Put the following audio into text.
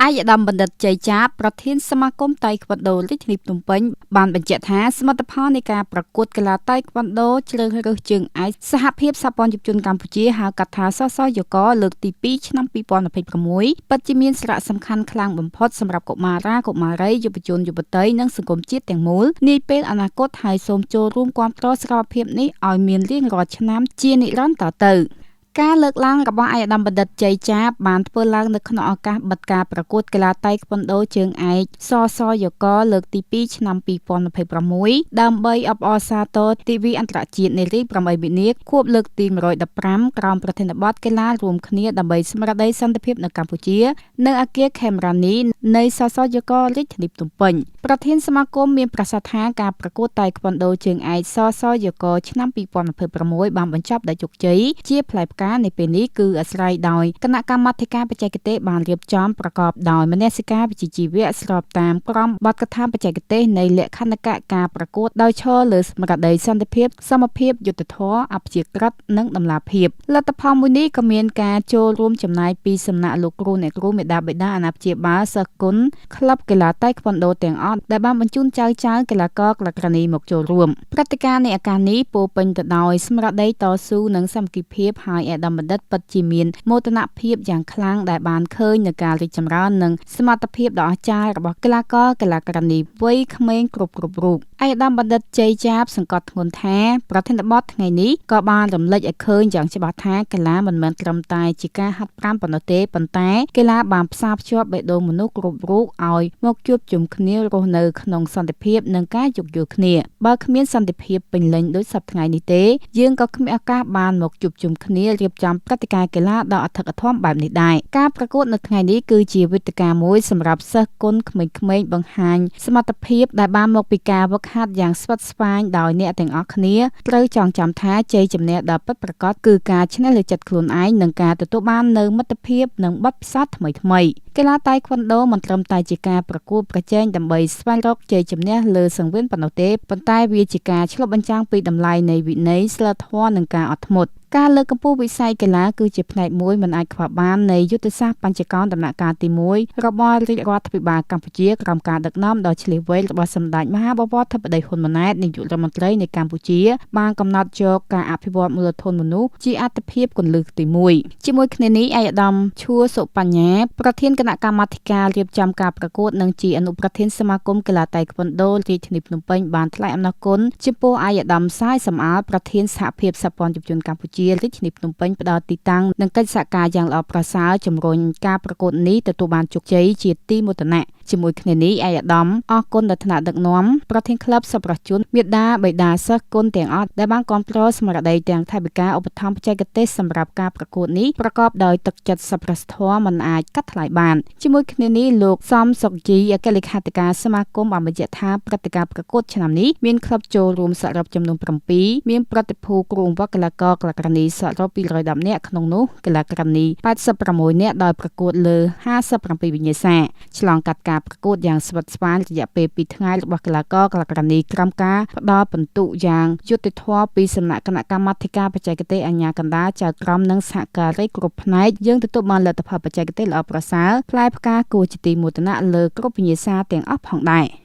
ឯកឧត្តមបណ្ឌិតជ័យចាបប្រធានសមាគមតៃក្វាន់ដូរាជធានីភ្នំពេញបានបញ្ជាក់ថាសមិទ្ធផលនៃការប្រកួតកីឡាតៃក្វាន់ដូជ្រើសរើសជើងឯកសហភាពសហព័ន្ធយុវជនកម្ពុជាហៅកាត់ថាសសយកលើកទី2ឆ្នាំ2026ពិតជាមានសារៈសំខាន់ខ្លាំងបំផុតសម្រាប់កុមារាកុមារីយុវជនយុវតីនិងសង្គមជាតិទាំងមូលនាពេលអនាគតហើយសូមចូលរួមគាំទ្រសកម្មភាពនេះឲ្យមានរៀងរាល់ឆ្នាំជានិរន្តរ៍តទៅ។ ការលើកឡើងរបស់ឯកឧត្តមបណ្ឌិតជ័យចាបបានធ្វើឡើងនៅក្នុងឱកាសបិទការប្រកួតកីឡាតៃក្វាន់ដូជើងឯកសសយកលើកទី2ឆ្នាំ2026ដើម្បីអបអរសាទរទិវាអន្តរជាតិនារី8មីនាខួបលើកទី115ក្រោមប្រធានបទកីឡារួមគ្នាដើម្បីស្មារតីសន្តិភាពនៅកម្ពុជានៅអគារខេមរានីនៃសសយករាជធានីភ្នំពេញ។ប្រធានសមាគមមានប្រសាសន៍ថាការប្រកួតតៃក្វាន់ដូជើងឯកសសយកឆ្នាំ2026បានបញ្ចប់ដោយជោគជ័យជាផ្លែផ្កានៃពេលនេះគឺអាស្រ័យដោយគណៈកម្មាធិការបច្ចេកទេសបានរៀបចំប្រកបដោយមនសិការវិជ្ជាជីវៈស្របតាមក្រមបទកថាបច្ចេកទេសនៃលក្ខន្តិកៈការប្រកួតដោយឈរលើស្មារតីសន្តិភាពសមភាពយុត្តិធម៌អព្យាក្រឹតនិងតម្លាភាពលទ្ធផលមួយនេះក៏មានការចូលរួមចំណាយពីសំណាក់លោកគ្រូអ្នកគ្រូមេដាបេដាអាណាព្យាបាលសិស្សគុណក្លឹបកីឡាតៃក្វាន់ដូទាំងអស់ដែលបានបញ្ជូនចៅចៅកីឡាករកីឡាការិនីមកចូលរួមព្រឹត្តិការណ៍នៃឱកាសនេះពោពេញទៅដោយស្មារតីតស៊ូនិងសាមគ្គីភាពហើយឯកឧត្តមបណ្ឌិតពិតជាមានមោទនភាពយ៉ាងខ្លាំងដែលបានឃើញនូវការរីកចម្រើននិងសមត្ថភាពដ៏អស្ចារ្យរបស់កីឡាករកីឡាការិនីវ័យក្មេងគ្រប់រូប។ ឯកឧត្តមបណ្ឌិតជ័យចាបសង្កត់ធ្ងន់ថាប្រធានបទថ្ងៃនេះក៏បានរំលេចឲ្យឃើញយ៉ាងច្បាស់ថាកីឡាមិនមែនត្រឹមតែជាការហាត់ប្រាណប៉ុណ្ណោះទេប៉ុន្តែកីឡាបានផ្សារភ្ជាប់បេះដូងមនុស្សគ្រប់រូបឲ្យមកជួបជុំគ្នារស់នៅក្នុងសន្តិភាពនិងការយោគយល់គ្នាបើគ្មានសន្តិភាពពេញលេញដូចសព្វថ្ងៃនេះទេយើងក៏គ្មានឱកាសបានមកជួបជុំគ្នារៀបចំព្រឹត្តិការណ៍កីឡាដ៏អធិកអធមបែបនេះដែរការប្រកួតនៅថ្ងៃនេះគឺជាវេទិកាមួយសម្រាប់សិស្សគុណក្មេងៗបង្ហាញសមត្ថភាពដែលបានមកពីការហ្វឹកហាត់យ៉ាងស្វិតស្វាញដោយអ្នកទាំងអស់គ្នាត្រូវចងចាំថាជ័យជំនះដ៏ពិតប្រាកដគឺការឈ្នះលើចិត្តខ្លួនឯងនិងការទទួលបាននូវមិត្តភាពនិងបទពិសោធន៍ថ្មីៗកីឡាតៃក្វាន់ដូមិនត្រឹមតែជាការប្រកួតប្រជែងដើម្បីស្វែងរកជ័យជំនះលើសង្វៀនប៉ុណ្ណោះទេប៉ុន្តែវាជាការឆ្លុះបញ្ចាំងពីតម្លៃនៃវិន័យសីលធម៌និងការអត់ធ្មត់ការលើកកម្ពស់វិស័យកីឡាគឺជាផ្នែកមួយមិនអាចខ្វះបាននៃយុទ្ធសាស្ត្របញ្ចកោណដំណាក់កាលទី1របស់រាជរដ្ឋាភិបាលកម្ពុជាក្រោមការដឹកនាំដ៏ឈ្លាសវៃរបស់សម្ដេចមហាបវរធិបតីហ៊ុនម៉ាណែតនាយករដ្ឋមន្ត្រីនៃកម្ពុជាបានកំណត់យកការអភិវឌ្ឍមូលធនមនុស្សជាអាទិភាពគន្លឹះទី1ជាមួយគ្នានេះឯកឧត្តមឈួសុបញ្ញាប្រធានគណៈកម្មាធិការរៀបចំការប្រកួតនិងជាអនុប្រធានសមាគមកីឡាតៃក្វាន់ដូរាជធានីភ្នំពេញបានថ្លែងអំណរគុណចំពោះឯកឧត្តមសាយសំអាលប្រធានសហភាពសហព័ន្ធយុវជនកម្ពុជារាជធានីភ្នំពេញផ្ដល់ទីតាំងនិងកិច្ចសហការយ៉ាងល្អប្រសើរជំរុញការប្រកួតនេះទទួលបានជោគជ័យជាទីមោទនៈជាមួយគ្នានេះឯកឧត្តមអរគុណដល់ថ្នាក់ដឹកនាំប្រធានក្លឹបសប្បុរសជនមេដាបិតាសិស្សគុណទាំងអស់ដែលបានគាំទ្រស្មារតីទាំងថវិកាឧបត្ថម្ភបច្ចេកទេសសម្រាប់ការប្រកួតនេះប្រកបដោយទឹកចិត្តសប្បុរសធម៌មិនអាចកាត់ថ្លៃបានជាមួយគ្នានេះលោកសំសុកជីអគ្គលេខាធិការសមាគមបានបញ្ជាក់ថាព្រឹត្តិការណ៍ប្រកួតឆ្នាំនេះមានក្លឹបចូលរួមសរុបចំនួន7មានប្រតិភូគ្រូបង្វឹកកីឡាករកីឡាការិនីសរុប210នាក់ក្នុងនោះកីឡាការិនី86នាក់ដោយប្រកួតលើ57វិញ្ញាសាឆ្លងកាត់ការប្រកួតយ៉ាងស្វិតស្វាញរយៈពេល2ថ្ងៃរបស់កីឡាករកីឡាការិនីក្រោមការផ្ដល់ពិន្ទុយ៉ាងយុត្តិធម៌ពីសំណាក់គណៈកម្មាធិការបច្ចេកទេសអាជ្ញាកណ្ដាលចៅក្រមនិងសហការីគ្រប់ផ្នែកយើងទទួលបានលទ្ធផលបច្ចេកទេសល្អប្រសើរផ្លែផ្កាគួរជាទីមោទនៈលើគ្រប់វិញ្ញាសាទាំងអស់ផងដែរ។